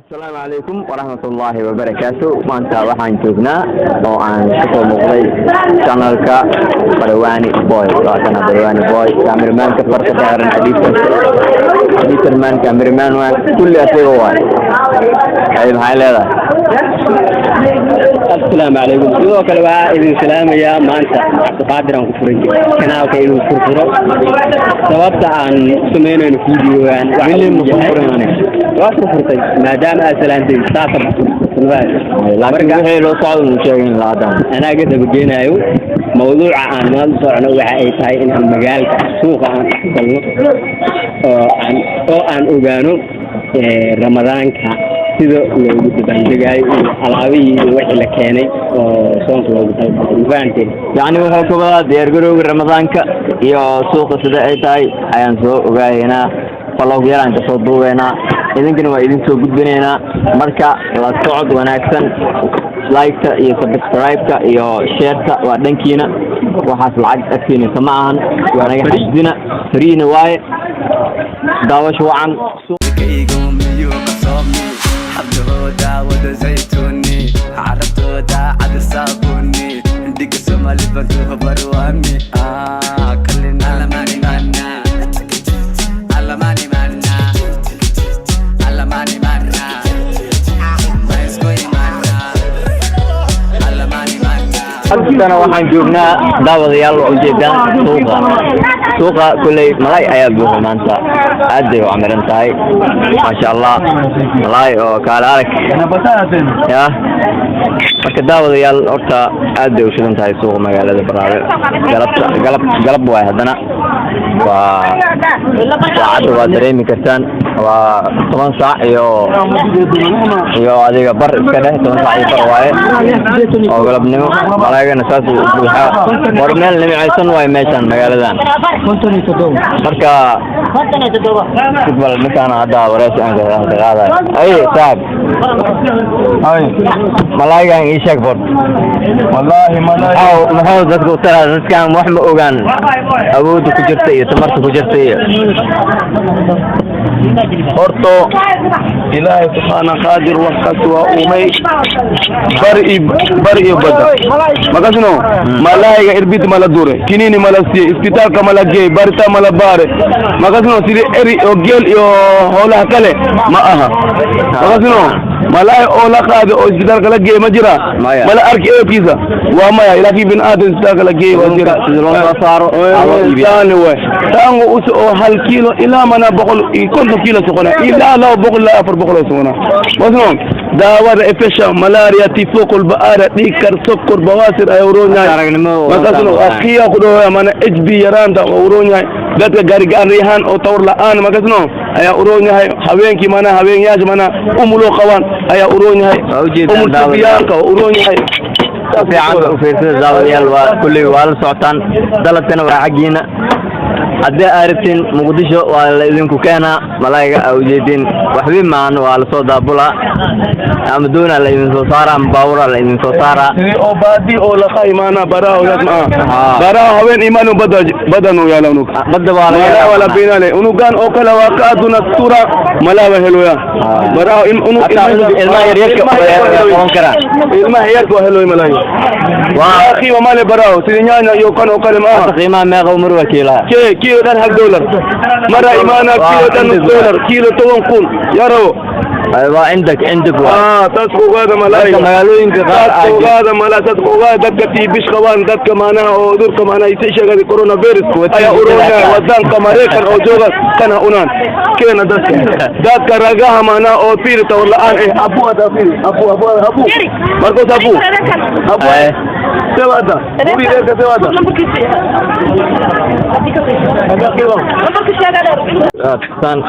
Asalaamu calaykum waraxmatullaahi wabarakaatu. Maanta waxaan joognaa oo aan kasoo muuqday channelka Barwani Boy. Waa kana Barwani Boy, cameramanka farta ka xiran, editor, editorman, cameraman, waa kulli asaga waay. Ay, maxay leedahay? Asalaamu calaykum. Sidoo kale waxaa idin salaamayaa. Maanta Cabdiqaadir aan ku furan jiray kanaalka inuu furfuro. Sababta aan samaynayno videogan Weli ma furfurin aniga. Waa furfurtay maadaama aad salaantay saasa. Laakiin wixii loo socdo mu sheegin lahadan. Anaa ka dabageenaayo. Mawduuca aan maanta socno waxa ay tahay inaan magaalka suuqa aan dhex galno oo aan ogaano Ramadaanka sida loogu dabaaldegaayo iyo alaabihii iyo wixii la keenay oo soonka loogu talagalay. Ma fahanteen? Yacni wuxuu ka wadaa diyaargarowga Ramadaanka iyo suuqa sida ay tahay ayaan soo ogaahaynaa, vlog yaraan kasoo duubeynaa, idinkana waa idin soo gudbinaynaa. Marka la socod wanaagsan. Like-ta iyo subscribe-ka iyo share-ta waa dhankiina. Waxaas lacag agtiina kama ahan, naga xasdina, free-na waaye. Daawasho wacan. Xabdahooda wada zaytuuni, carabtooda cada saabuni, dhiga Somali bantuha barwami kalin alamani mana alamani mana alamani mana ma isku imana alamani mana. Halkana waxaan joognaa, daawadayaal, waa ujeedaan suuqa. Suuqa kulley malay ayaa buuxa maanta, aad bay u camiran tahay, maasha Allah. Malay oo kaale arag ya. Marka daawadayaal, horta aad bay u shidan tahay suuqa magaalada Baraawe. Galabta galab galab waay, haddana waa saacadda waa dareemi kartaan, waa 10 saac iyo adiga bar iska dheh, 10 saac iyo bar waaye oo galabnimo. Malaygana saas uu u buuxaa. War meel nimcaysan waaye meeshan magaaladan. Marka bal ninkaan hadda wareysi aan ka qaadayo. Ay saaxib, malaygan ii sheeg bor. Wallaahi malay. Muxuu dadka u taraa? Dadkan wax ma ogaan awoodda ku jirta iyo tamarta ku jirta iyo Horto Ilaahay subxaana qaadir wax kasta waa uumay, bar iyo badda makasino. Malayga irbit mala dure, kinini mala siye, isbitaalka mala geey, barita mala baare, makasino. Sidii eri oo geel iyo howlaha kale ma aha, makasino. Malay oo la qaade oo isbitaalka la geey ma jira? Maya. Mala arki eebkiisa, waa maya. Laakiin bin aadam isbitaalka la geey waa jira. Sida loo soo saaro aa loo iibiyaa. Taani way taango us oo 1 kiilo ilaa mana 150 kiilo socona, ilaa 200 ilaa 400 oo socona wasno. Daawada efesha malaria, tifo, kolbaara, dhiig kar, sokor, bawaasir ay uroon yahay. Aragnimo. Makasno akiya ku dhawa mana HB yaraanta oo uroon yahay. Dadka gaari gacan riixaan oo tawar la'aan, makasno, ayaa uroon yahay. Habeenkii mana habeenyaasha mana umuloo qabaan ayaa uroon yahay. Waa ujeedaan, Umul daawadayaal. sufyaanka oo uroon yahay. Si fiican u fiirsada, daawadayaal. Waa kulley waa la socotaan, dalabkana waa xaggiina. Haddii aad rabtiin Muqdisho waa la idinku keenaa. Malayga aa ujeedin waxbi maan, waa lasoo daabulaa ama doonaa la idin soo saaraa ama baaburaa la idin soo saaraa. Sidii oo baadi oo laqa imaana baraaho yaas ma Haa. baraaho haween imaanu bada badanu yaala unug. Badda waa laga malaa wala binale unugan oo kale waa ka aduna tura malaa heloya. Haa. Baraaho unug. Hataa ilmaha yaryarka way qaban karaan. Ilmaha yarka waa heloy malaayo. Waa qiima male baraaho, sidii nyaanya iyo kan oo kale ma aha. Hadda qiimaha meeqa umar waa kiilaha? Ke kiilo dhan $1 mara imaana. Waa kiilo dhan nus cindig. Dollar kiilo 10,000 yaa rabo. Waa cindak cindik waa. Ah, taas ku ogaada malaayga. Marka magaalooyinka qaar taas ku ogaada malaa, taas ku ogaada dadka tiibish qabaan, dadka maanaha oo cudurka maanaha isi sheegay coronavirus ayaa uroonaya. Wadanka Maraykan oo jooga kana unaan keena dadka ragaha maanaha oo fiiri tawar la'aan eh. Abu ada fiiri, abu abu abu marcos abu abu. Eh. Sewada guri reerka sewada. Tusaan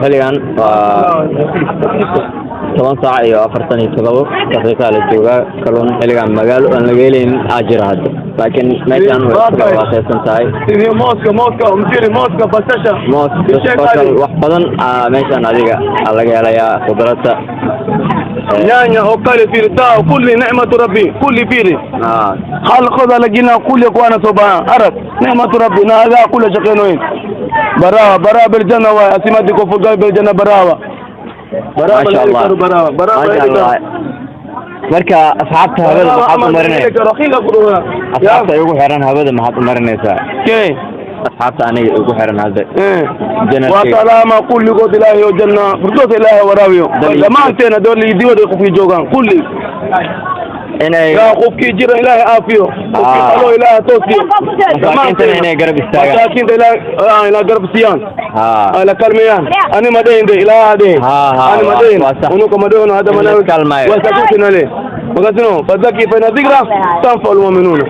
xilligan waa 10 saac iyo 47 daqiiqa la joogaa. Kalluun xilligan magaalo aan laga helaynin aa jira hadda, laakiin meeshan way iska barwaaqaysan tahay. Sidii mooska mjiri, mooska, basasha. Moos, basal, wax badan aa meeshan adiga aa laga helayaa, khudradda. Nyanya oo kale fiiri taa, kulli nicmatu rabbi kulli fiiri. Khalqoda lagina kulli kuwana soo bahan arag nicmatu rabbi naagaa kula shaqeynoyin barawa barawa biljanna waay asimadi kofugal biljanna barawa. Baraawe Masha la heli Allah. karo, Baraawe, Baraawe la Masha heli karo. Allah. Marka asxaabta hawada maxaad u marinaysaa? Asxaabta igu xiran hawada maxaad u marinaysaa? Asxaabta aniga igu xiran hadda Waa janalkayga. Salaama kulligood, Ilaahay oo janna firdoos Ilaahay waraabiyo. Dal iyo Dhammaanteena doon iyo dibad ay qofkii joogaan kulli. Inay Yaa qofkii jira Ilaahay aafiyo, qofkii qaloo Ilaahay toosiyo. Masaakiintana inay garab istaagaan. Masaakiinta Ilaahay ina garab siiyaan, ay la kalmeeyaan. Ani ma dhihin de, Ilaaha dhihin. Ha, ha, Ani ma dhihin. Waa sax. Unuka ma dhihin hadda. In la iskaalmaayo. Waa sakutinale makasino, fadhakir fa inna dhikra tanfa'u lmu'minuuna.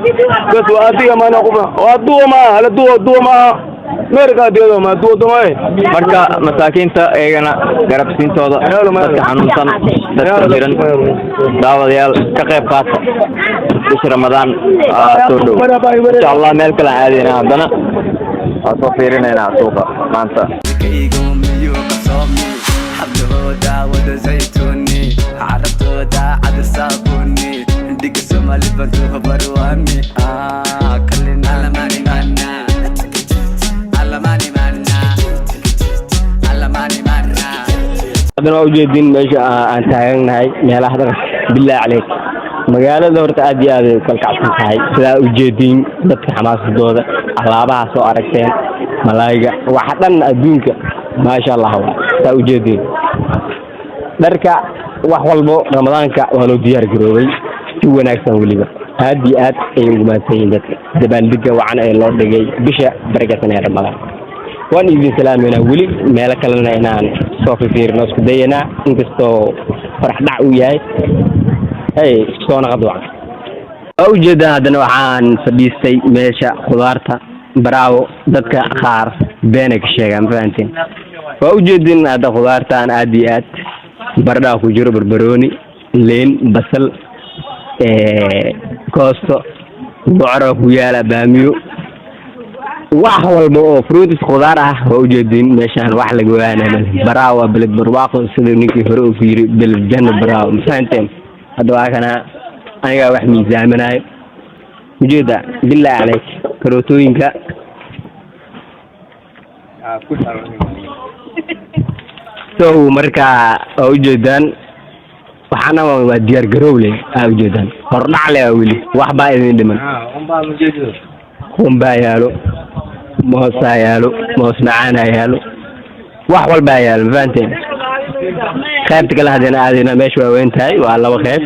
Bas waa adiga maana qofna waa duwa maaha, hala duwa duwa maaha meerka diyado ma duwa duwa. Marka masaakiinta iyagana garabsiintooda, dadka xanuunsan, dadka jiran, daawadayaal, ka qayb qaata. Bisha Ramadaan aa soo dhow, insha Allah. Meel kale aan aadaynaa haddana, waa soo fiirinaynaa suuqa maanta. Kaygu miyuu qabsoomi? Xabdahooda wada zaytuuni, carabtooda cad saabuni, dhiga Soomaali bantuha barwaami kalin alamani mana alamani mana alamani mana. Haddana waa ujeedin meesha aan taagannahay, meelaha dhaqanka. Bilaahi caleyk, magaalada horta aad iyo aad ay u kala kacsan tahay. Sidaa ujeedin dadka xamaasadooda, alaabaha soo aragteen, malaayga, waxa dhan adduunka, maasha Allah. Waa saa ujeedin dharka, wax walbo. Ramadaanka waa loo diyaar garoobay si wanaagsan, weliba aad iyo aad ayay ugu mahadsan yihiin dadka dabaaldega wacan ee loo dhigay bisha barakeysan ee Ramadaan. Waan idin salaameynaa. Weli meelo kalena inaan soo fifiirno isku dayanaa, inkastoo farax dhac uu yahay. Hey, soo naqad wacan. Waa ujeedaa, haddana waxaan fadhiistay meesha khudaarta. Bravo, dadka qaar beenay ka sheegaan, ma fahanteen? Waa ujeedin hadda khudaartan aad iyo aad: baradhaa ku jiro, barbarooni, liin, basal, koosto, bocora ku yaala, baamiyo, wax walba oo fruits khudaar ah. Waa ujeedin meeshaan wax laga waanay. Baraawo waa beled barwaaqo, sida ninkii hore uu ku yiri, beled janno Baraawo, ma fahanteen? Hadda waa kana anigaa wax miisaaminayo, ujeeda. Bilaahi caleyk, karootooyinka. So marka waa ujeedaan, waxaana waa diyaar garoow leh. Aa ujeedaan, hordhac leh, waa weli wax baa idin dhiman. Qumbaa yaalo, moosaa yaalo, moos macaanaa yaalo, wax walbaa yaalo, ma fahanteen? Qaybta kale haddana aadayna. Meesha waa weyn tahay, waa laba qayb.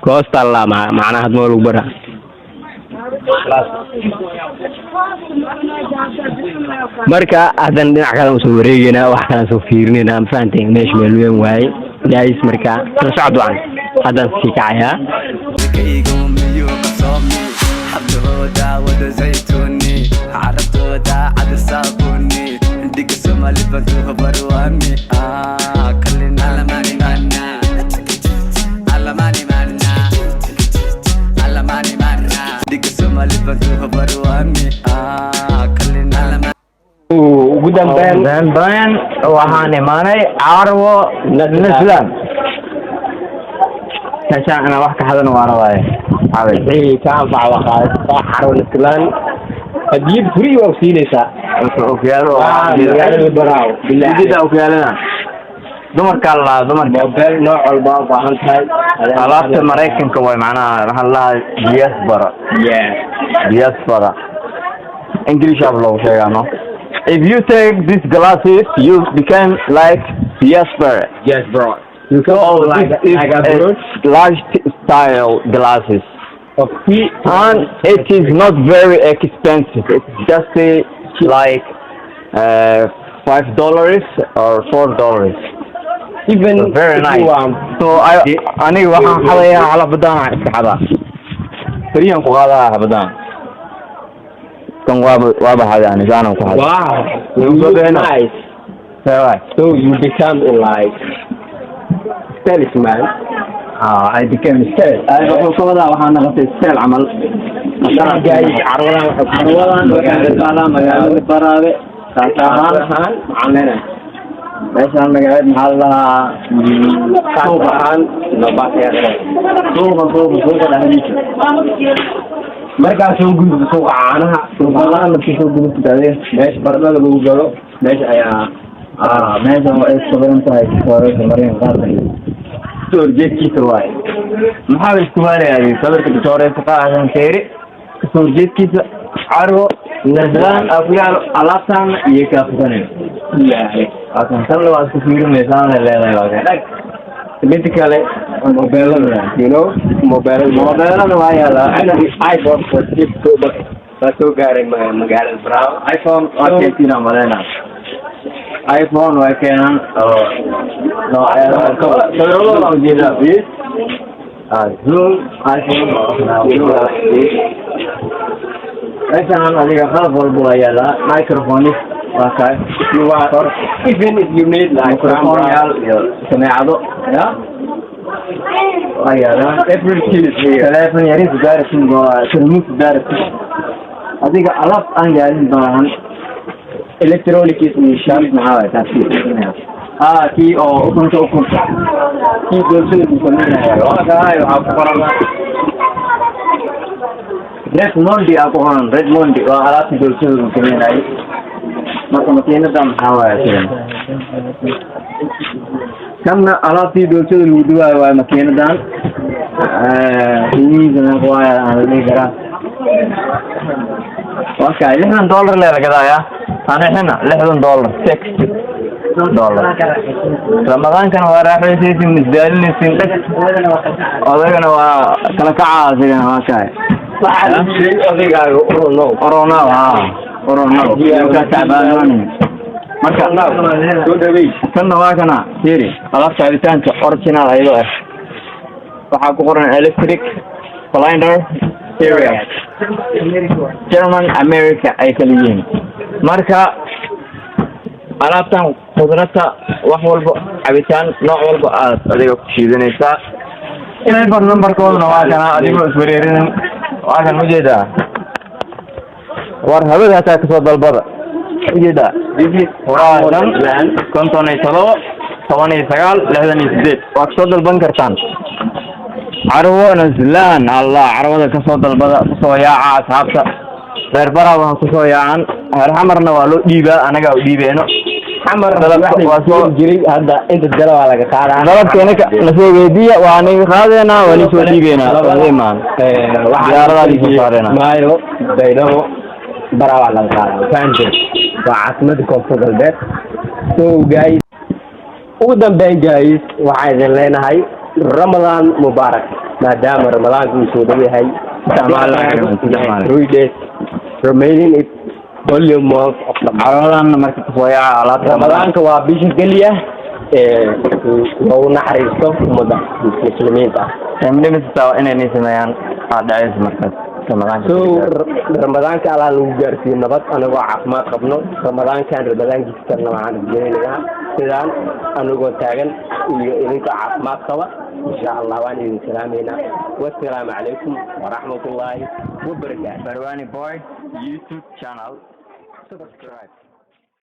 Koosta la macnaha hadma lagu baraa. Marka haddana dhinac kale usoo wareegeynaa, wax kalaan soo fiirinayna, ma fahanteen? Meesha meel weyn waaye, guys. Marka la socod wacan, haddaan sii kacayaa. Kaygu miyuu qabsoomi? Xabdahooda wada zaytuuni, carabtooda cad saabuni, dhiga Soomaali bantuha barwaami kalin alamani mana alamani mana alamani mana, dhiga Soomaali bantuha barwaami kalin alamani. Ugu dambeyn, dambeyn waxaan imaanay Carwo Nislam. Meeshaan inaan wax ka xadana waa rabaaye. Wixii ka anfaca waa qaadataa. Carwo Nislaan hadiyad free waa siinaysaa. Okyaalo. Magaalada Baraawo. Ujeeda okyaalada dumarkaa la lahaa, dumarka. Mobile nooc walba u baahan tahay. Alaabta Maraykanka way, macnaha waxaa la lahaa diaspora. Diaspora English af loogu sheegaa. No, if you take these glasses, you become like diaspora. Yes, bro, you can So like, this is like a a bird large style glasses of tea. And it is not very expensive. It's just like $5 or $4. Even So very if nice. you want So I aniga waxaan xadayaa xalabadaan, iska xadaa, keliyan ku qaadaa xabadaan. Kan waaba xaday, ani saanan ku xaday. Wow. You You go look there now. nice. Seeway. So you become like salesman. Ah, I became style. Ay, wuxuu ka wadaa waxaa noqotay style camal. Guys, carwadan waxay Carwadan waxay ku taalaa magaalada Baraawe, kaas ahaan ahaan maxaan leenahay? Meeshaan magaceed maxaa la dhahaa? Suuq ahaan Suuqa, suuqa, suuqa dhexdiisa. Markaa soo gudubto suuqa caanaha, Suuqa caanaha markii soo gudubto adiga. Meesha baradhada lagu galo, meesha ayaa Meeshan waa ay sawiran tahay Doctoresa Mariam Qaasim. Soo horjeedkiisa waaye. Maxaa la isku waalayaa? Sawirka Doctoresa Qaasim Kheyre kasoo horjeedkiisa, Carwo Naslaan aa ku yaalo. Alaabtaan iyo kaa fukanay. Waa kan, tan waa isku fiirinaysaa leedahay, waa kan dhag. Mid kale, mobeelada, mobeelada. Mobeelada waa yaalaa. iPhone 14 Pro Max waa soo gaaray magaalada Bravo. iPhone waa keentiin aan maleynaa. iPhone way keenaan oo noocyada sawiradooda aan ujeedaa. Zoom iPhone meeshaan adiga qalab walba waa yaalaa. Microphones waa kaay. You are even if you need like microphone yaal iyo sameecado ya waa yaalaa. Everything is here. Telephone yaris gaaratin, waa tarmuus gaaratin, adiga alaab aan yaalin baahan. Electronics iyo Shaas maxaa waay taasi? Kii oo ukunta kii doolshada uu sameynaya waa kahay. Waxaa ku qoran Redmondi aa ku qoran. Redmondi waa alaabta doolshada uu sameynayay. Marka makiinada maxaa waaya sidan? Kanna alaabtii doolshada lagu duwaayo waaye. Makiinadan qiimihiisa meeqa waaye aan la dhihi karaa? Waa kaay, $60 lee la gadaaya. Anixina $60, $60. Ramadaankana waa raaxaysaysin, isdaalinaysin dhag. Odagana waa kala kaca, asigana waa kaay. Odaygaaga uronow. Oronaw ha, oronaw ka tacbaanaan marka. Soo dhaweey. Kanna waa kana, fiiri alaabta cabitaanka original ayadoo ah. Waxaa ku qoran electric blender area, German, America ay kala yihiin. Marka alaabtan khudrata, wax walba, cabitaan nooc walba aad adiga ku shiidanaysaa. Telephone numberkooduna waa kana, adigoo iswareerinin waa kan. Ujeedaa war hawada hataa kasoo dalbada. Ujeedaa, waa 5 57 19 68. Waa kasoo dalban kartaan Carwo Naslaan. Allah, carwada kasoo dalbada, kusoo yaaca. Asxaabta reer Baraaba ha kusoo yaacan, reer Xamarna waa loo dhiibaa, anagaa u dhiibeeno. Xamar Dalabka waa soo jiray, hadda inta dala waa laga qaadaa. Dalabkeena nasoo weydiiya, waa aniga qaadeynaa, waa nisoo dhiibeynaa. Imaan diyaaradaa soo saareenaa. Maayo, Baydhabo, Baraa laga qaadaa, fahamtay? Waa caasimada Koonfur Galbeed. So guys, ugu dambeyn guys, waxaan idin leenahay Ramadan mubaarak, maadaama Ramadaanka uu soo dhow yahay. Isticmaal. 3 days remaining, it only month of the Carwadan marka kasoo yaaca alaabta. Ramadaanka waa bisha keliya ee loogu naxariisto ummadda muslimiinta ah. Qiimo inay nii sameeyaan aa dhacaysa markaas Ramadaanka. So Ramadaanka Allah lagu gaarsiiyo nabad, anagoo caafimaad qabno. Ramadaankan Ramadaankiisa kalena waxaan rajeynaynaa sidaan anagoo taagan iyo idinkoo caafimaad qaba, insha Allah. Waan idin salaameynaa. Wassalaamu calaykum waraxmatullaahi wabarakaatu. Barwani Boy YouTube channel, subscribe.